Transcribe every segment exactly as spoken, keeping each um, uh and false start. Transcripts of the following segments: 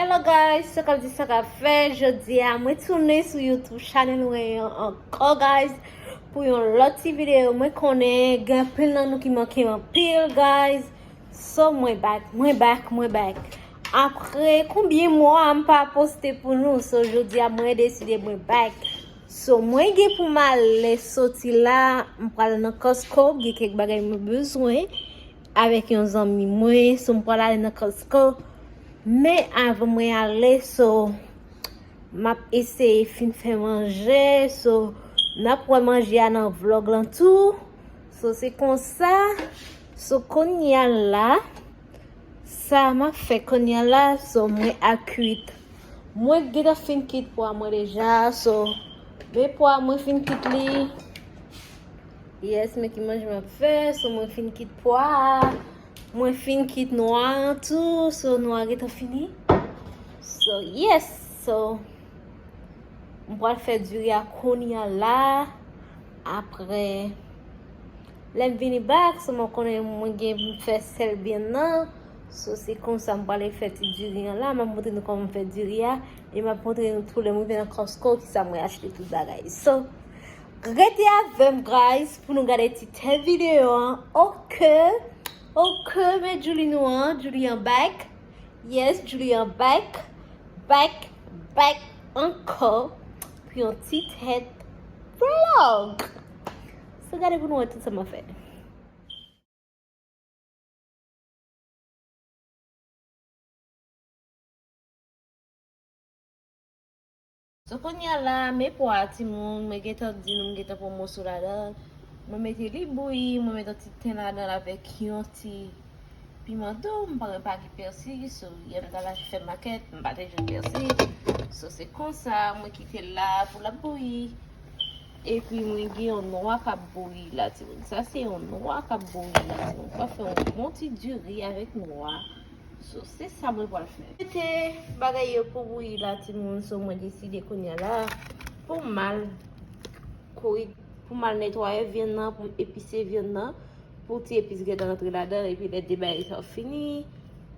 Hello guys, sa k ap di, sa k ap fèt? Jodi a mwen tounen sou YouTube channel mwen an ankò guys, pou yon lòt ti videyo. Mwen konnen gen anpil nan nou ki manke m anpil guys. So mwen back, mwen back, mwen back. Apre konbyen mwa m pa poste pou nou? So jodi a mwen deside mwen back. So mwen gen pou m ale soti la, m pral nan Costco, gen kèk bagay mwen bezwen avèk yon zanmi mwen. So m pral ale nan Costco. Men avan mwen ale, so m ap eseye fin fè manje. So n ap wè manje a nan vlog lan tou. So se konsa. So kounye a la, sa m ap fè kounye a la, so mwen ak kwit. Mwen gentan fin kit pwa mwen deja, so men pwa mwen fin kit li. Yes, men ki manje m ap fè, so mwen fin kit pwa a. Mwen fin kit nwa an tou, so nwa a gentan fini. So yes, so m pral fè diri a kounye a la. Apre lè m vini back, so mwen konnen mwen gen pou m fè sèl vyann nan. So se konsa m pral fè ti diri an la. M ap montre nou kòman m fè diri a. E m ap montre nou tou lè m rive nan Costco kisa mwen achte tout bagay. So rete avè m guys pou nou gade ti tèt videyo an. Ok. Ok, men Julie nou an, Julie an back. Yes, Julie an back. Back, back ankò pou yon ti tèt vlog. So gade pou nou wè tout sa m ap fè. So kounye a la, men pwa a timoun, mwen gentan di nou m gentan pran moso ladan. Mwen mete li bouyi, mwen mete yon ti ten ladan avèk yon ti piman dou, m pa gen pèsi, so yè m t al achte fè makèt, m pa te jwenn pèsi. So se konsa, mwen kite l la pou l ap bouyi. Epi mwen gen yon nwa k ap bouyi la timoun. Sa se yon nwa k ap bouyi la timoun. Mwen fè yon bon ti diri avèk nwa. So se sa mwen pral fè. Mete bagay yo pou bouyi la timoun. So mwen deside kounye a la pou m al kouri, pou m al netwaye vyann nan, pou m epise vyann nan, pou ti epis gentan rantre ladan, epi lè de bagay sa yo fini,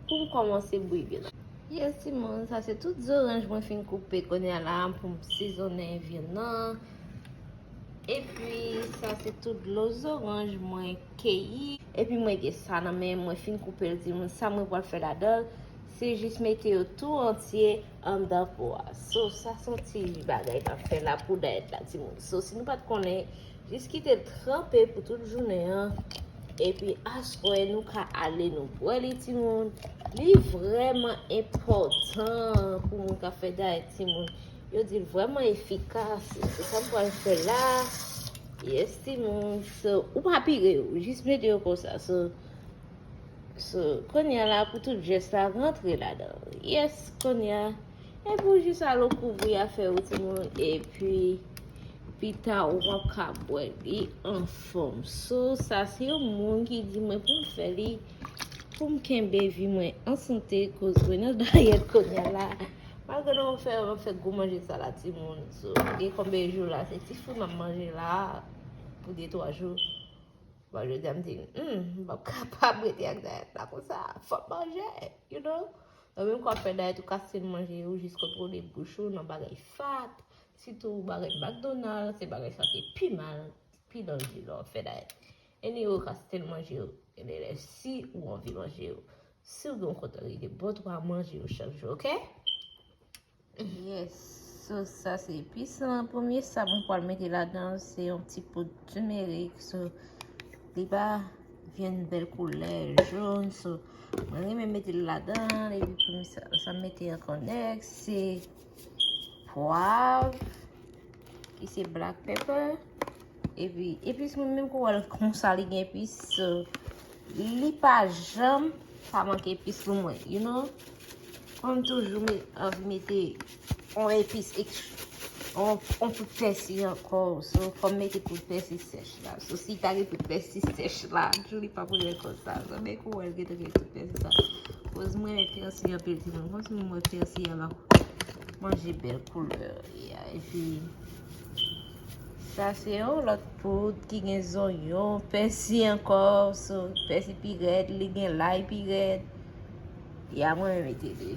pou m kòmanse bouyi vyann nan. Yes timoun, sa se tout zoranj mwen fin koupe kounye a la pou m sezonnen vyann nan. Epi sa se tout dlo zoranj mwen keyi. Epi mwen gen sa nan men mwen fin koupe l timoun. Sa mwen pral fè ladan l, se jis mete yo tou antye anndan po a. So sa se yon ti bagay m ap fè la pou dayèt la timoun. So si nou pa t konnen, jis kite l tranpe pou tout jounen an. Epi aswè nou ka ale nou bwè li timoun. Li vrèman enpòtan pou moun k ap fè dayèt timoun. Yo di l vrèman efikas. Se sa m pral fè la. Yes timoun. So ou pa pire yo, jis mete yo konsa. So, so kounye a la pou tout jès la rantre ladan. Yes, kounye a. Epi w jis al ou kouvri afè ou timoun. Epi pita ou p ap ka bwè li anfòm. So sa se yon moun ki di mwen pou m fè li, pou m kenbe vi mwen an sante, koz mwen nan dayèt kounye a la. Malgre nou fè, fè gwo manje sa la timoun. So gen konbyen jou la se ti fri m ap manje la pou de twa jou. Bon jodi a m di, hmm, m p ap kapab rete ak dayèt la konsa. Fò m manje, you know. Nan menm kan w ap fè dayèt ou ka still manje, ou jis kontwole bouch ou nan bagay fat. Sitou bagay McDonald, se bagay sa ki pi mal, pi danjre lè w ap fè dayèt. Anyway ou ka still manje yo. Gen de lè si ou anvi manje yo. Si w gen yon kontan ide, bon twa manje yo chak jou, ok? Yes. So sa se epis lan. Premye sa mwen pral mete ladan se yon ti poud timerik. So li pa vin bèl koulè jòn. So mwen renmen mete l ladan. Epi premye sa, sa m mete ankò nèks se pwav, ki se black pepper. Epi epis mwen menm kou wè l konsa li gen epis. So li pa janm pa manke epis pou mwen, you know. Mwen toujou anvi mete yon epis, yon poud pèsi ankò. So fò m mete poud pèsi sèch la. So si ta gen poud pèsi sèch la, Julie p ap renmen konsa. So men kou wè l gentan gen tout pèsi sa. Koz mwen renmen pèsi anpil timoun. Kòmsi mwen wè pèsi a la manje bèl koulè. Yeah, epi sa se yon lòt poud ki gen zonyon, pèsi ankò. So pèsi pi rèd, li gen lay pi rèd. Ya mwen mete li.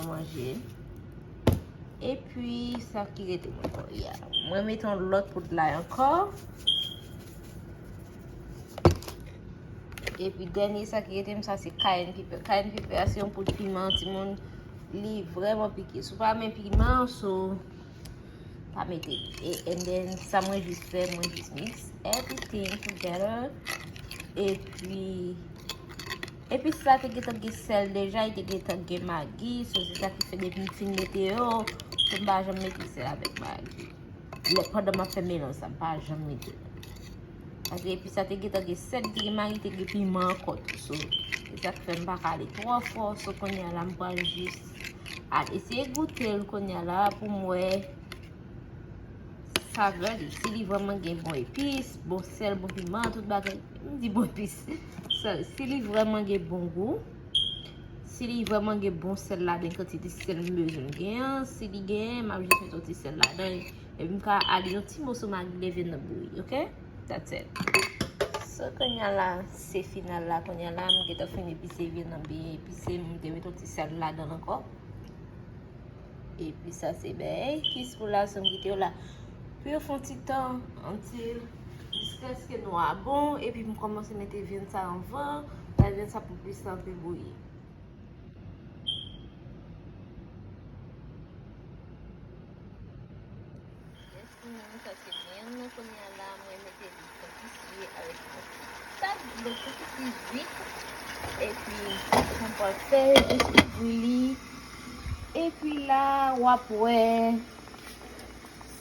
Manje. Epi, sa ki rete m ankò? Ya. Mwen mete yon lòt poud lay ankò. Epi, dènye sa ki rete m, sa se cayenne pepper. Cayenne pepper a se yon poud piman, timoun. Li vrèman pike. Si w pa renmen piman, so, pa mete li. E, and then, sa mwen jis fè, mwen jis mix everything together. Epi, epis la te gentan gen sèl deja, li te gentan gen magi, so se sa ki fè depi m fin mete yo, so m pa janm mete sèl avèk magi. Lè, pandan m ap fè melanj sa, m pa janm mete. Paske epis la te gentan gen sèl, li te gen magi, li te gen piman ankò tou, so se sa k fè m pa ka ale twò fò, so kounye a la m pral jis al eseye goute l kounye a la pou m wè savè li, si li vrèman gen bon epis, bon sèl, bon piman, tout bagay. M di bon epis. Sa, si li vrèman gen bon gou, si li vrèman gen bon sèl ladan, kantite sèl m bezwen gen an, si li genyen, m ap jis mete yon ti sèl ladan, epi m ka ale yon ti moso magi leve nan bouyi, oke? That's it. So, kounye a la, se final la, kounye a la, m gentan fin epise, vyann nan byen epise, m te mete yon ti sèl ladan l ankò. Epi sa se bèy kis pou la, so m kite yo la pou yo fè yon ti tan, until, jiskaske nou a bon, epi m kòmanse mete vyann sa anvan, la vyann sa pou plis antre bouyi. Yes, kounye a sa se vyann nan, kounye a la, mwen mete li fè kis li avèk yon ti tak dlo pou ki pi vit. Epi, sa m pral fè, jis kouvri li. Epi la, w ap wè,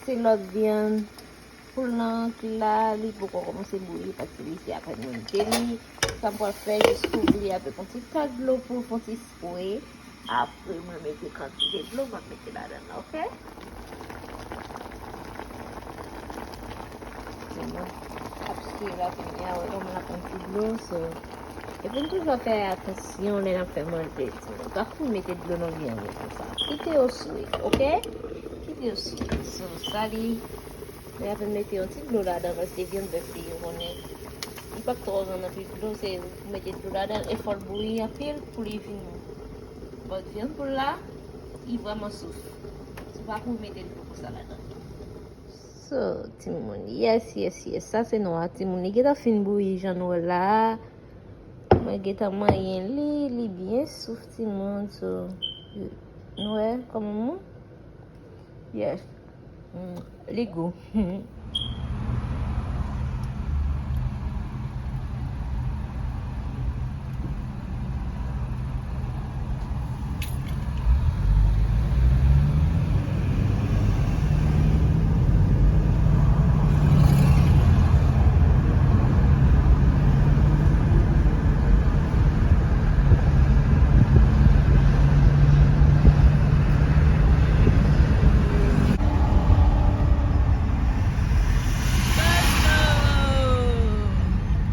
se lòt vyann poul lan ki la, li poko kòmanse bouyi, paske li se apèn mwen mete li. Sa m pral fè, jis kouvri li avèk yon ti tak dlo pou l fè yon ti spray. Apre mwen mete kantite dlo mwen mete ladan l, oke? Mwen ap swiv la kounye a, wè kòman l ap pran ti dlo, so. Epi n toujou fè atansyon lè n ap fè manje, timoun. Pa fout mete dlo nan vyann yo konsa. Kite yo swe, oke? Kite yo swe. So, sa li, mwen ape mete yon ti dlo ladan, paske vyann bèf li, yo konnen. Li p ap twò rann anpil dlo, se pou mete dlo ladan, e fò l bouyi anpil pou li vin bon. Vyann poul la, li vrèman souf. Se pa pou mete dlo konsa ladan. So, timoun, yes, yes, yes. Sa se nou a, timoun. Li gentan fin bouyi, jan nou wè la. Mwen gentan manyen li, li byen souf, timoun. So, nou wè kòman m, yes. Mm, li gou.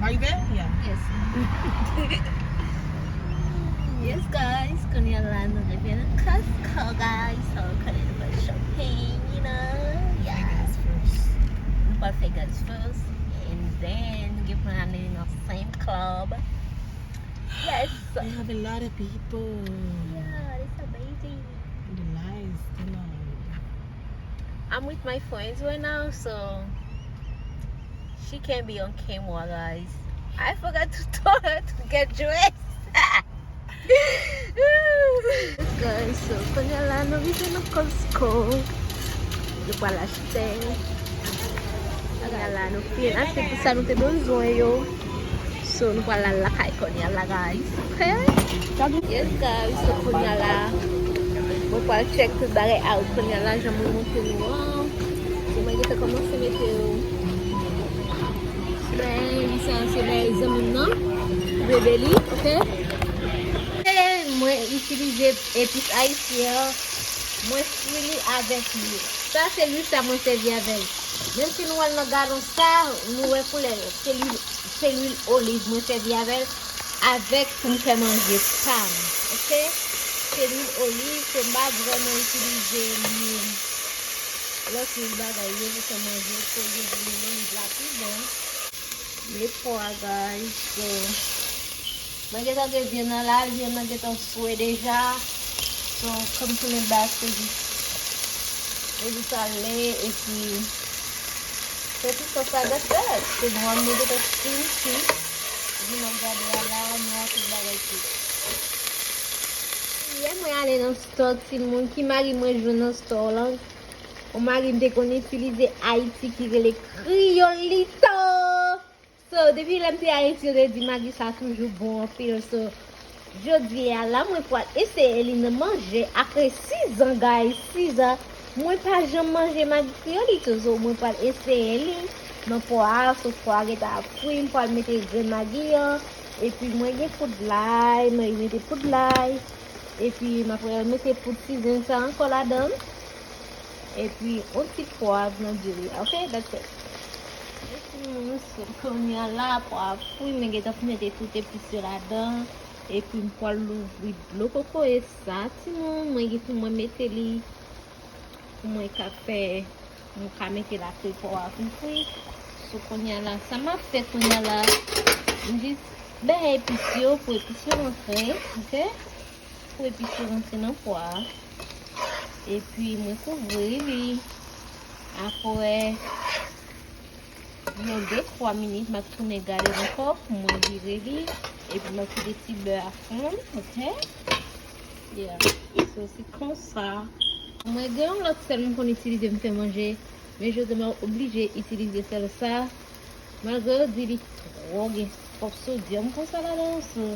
Arive? Yeah. Yes. Yes, guys, kounye a la nou rive nan Costco, guys. So, kounye a nou pral shopping, you know. Yeah. Fè gas first. Nou pral fè gas first, and then nou gen pou n ale nan same club. Yes. We have a lot of people. Yeah, it's amazing. The lights, the light. I'm with my friends right now, so she can't be on camera, guys. I forgot to tell her to get dressed. Guys, so, kounye a la, nou rive nan Costco. Nou pral achte. Kounye a la, nou fin achte tout sa nou te bezwen yo. So, nou pral al lakay kounye a la, guys. Ok? Yes, guys, so, kounye a la, mwen pral check tout bagay out kounye a la, jan mwen montre nou an. So, mwen gentan kòmanse mete yo. Bay, sa se bay zanmi m nan. Bebe li, ok? E mwen itilize epis ayisyen an. Mwen fri li avèk lwil. Sa se lwil sa mwen sèvi avè l. Menm si nou wè l nan galon sa, nou wè koulè l. Se lwil, se lwil oliv mwen sèvi avè l. Avèk pou m fè manje pa m. Ok? Se lwil oliv, so m pa vrèman itilize lwil, lòt lwil bagay yo pou fè manje, kote lwil oliv la pi bon. Met pwa, guys. So, mwen gentan gen vyann nan la, vyann nan gentan swe deja. So, kòm tounen bak, se jis, se jis ale, epi fè ti sòs la, that's it. Se bon, mwen gentan fin cuit. Vin ap gade a la, nou a tout bagay cuit. Yè, mwen ale nan store, timoun, ki mari mwen jwenn nan store lan. Yon mari m te konn itilize Ayiti ki rele Kriyolito. So, depi lè m te Ayiti, yo te di magi sa toujou bon anpil. So, jodi a la, mwen pral eseye li nan manje apre sis an, guys, sis an. Mwen pa janm manje magi Kriyolito, so mwen pral eseye li nan pwa a. So, pwa a gentan ap fri, m pral mete grenn magi an. Epi mwen gen poud lay, mwen mete poud lay. Epi m ap mete poud sizen sa ankò ladan. Epi yon ti pwav nan diri a, ok? That's it. Epi mwen sou kounye a la, pwav fri, mwen gentan fin mete tout epis yo ladan. Epi m pral louvri dlo kokoye sa, timoun. Mwen gen pou mwen mete li, pou mwen ka fè, mwen ka mete l apre pwav fri. So kounye a la, sa m ap fè kounye a la, m jis bay epis yo pou epis yo rantre, ok? Pou epis yo rantre nan pwa a. Epi mwen kouvri li. Apre yon de twa minit, m ap tounen gade l ankò pou mwen vire li. Epi m ap kite ti bè a fonn, ok? Yeah. So, se konsa. Mwen gen yon lòt sèl m konn itilize m fè manje, men jodi a m oblije itilize sèl sa. Malgre yo di li twò gen twòp sodyòm konsa ladan, so,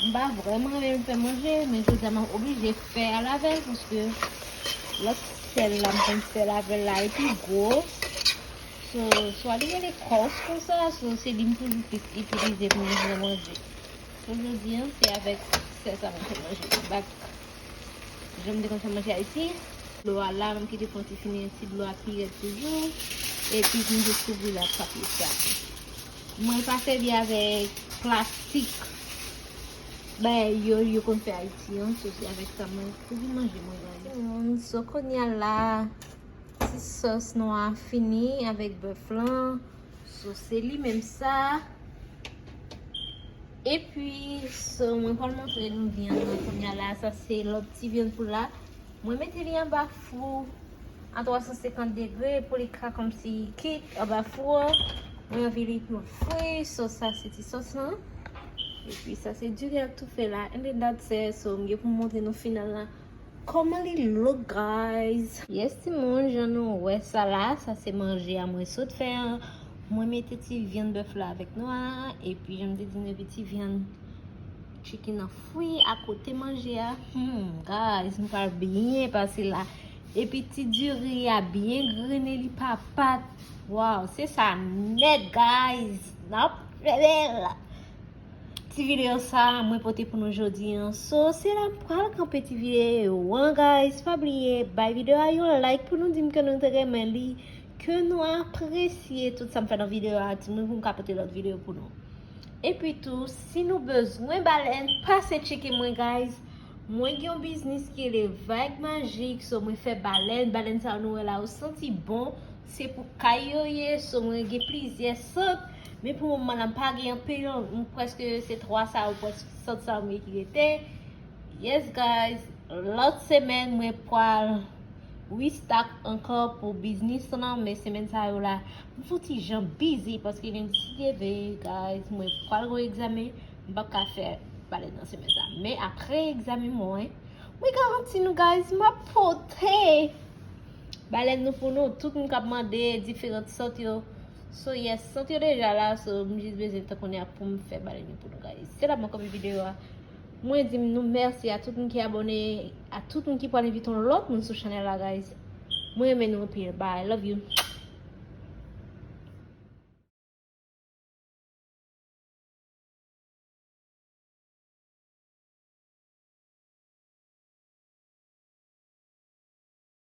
m pa vrèman renmen fè manje, men jodi a m oblije fè al avè l, paske lòt sèl la m konn fè l avè l la, li pi gwo. So, swa li rele kòs konsa, so, se li m toujou plis itilize pou m fè manje. So, jodi a, se avèk sèl sa m fè manje. Bak, jan m te konn fè manje Ayiti. Dlo a la, m kite fon ti fini, ti dlo a pi rèd toujou. Epi m jis kouvri l ak papye sa. Mwen pa sèvi avèk plastik bagay yo, yo konn fè Ayiti an, so se avèk sa mwen kouvri manje mwen, guys. So kounye a la, ti sòs nou a fini avèk bèf lan. So, se li menm sa. Epi, so, mwen pral montre nou vyann nan kounye a la. Sa se lòt ti vyann poul la. Mwen mete li anba fou a twa san senkant degre pou li ka kòmsi kit anba fou an. Mwen anvi li pou l fri. So, sa se ti sòs lan. Epi, sa se diri ak toufe la. And then that's it. So, m gen pou m montre nou final la. Kòman li look, guys? Yes, timoun, jan nou wè sa la, sa se manje a mwen sot fè an. Mwen mete ti vyann bèf la avèk nou a, epi jan m te di nou, epi ti vyann chicken an fri akote manje a. Hmm, guys, m pral byen pase la. Epi ti diri a byen grennen, li pa pat. Wow, se sa nèt, guys. N ap fè bèl. Ti videyo sa a mwen pote pou nou jodi an. So, se la m pral kanpe ti videyo an, guys. Pa bliye, bay videyo a yon like pou nou di m ke nou te renmen li, ke nou apresye tout sa m fè nan videyo a, di mwen pou m ka pote lòt videyo pou nou. Epi tou, si nou bezwen balèn, pase tcheke mwen, guys. Mwen gen yon biznis ki rele Vag Majik, so mwen fè balèn. Balèn sa yo nou wè la yo santi bon. Se pou kay yo ye, so mwen gen plizyè sant. Men pou moman la, m pa gen anpil, m prèske se twa sa yo, prèske sant sa yo mwen ki rete. Yes, guys, lòt semèn, mwen pral restock ankò pou biznis lan, men semèn sa yo la, m fouti jan busy, paske lendi si Dye vle, guys, mwen pral gon egzamen, m p ap ka fè balèn nan semèn sa. Men apre egzamen mwen, mwen garanti nou, guys, m ap pote balèn nou pou nou. Tout moun k ap mande diferan sant yo. So, yes, sant yo deja la, so, m jis bezwen tan kounye a pou m fè balèn yo pou nou, guys. Se la mwen kanpe videyo a. Mwen di nou mèsi a tout moun ki abòne, a tout moun ki pral envite yon lòt moun sou chanèl la, guys. Mwen renmen nou anpil. Bye, love you.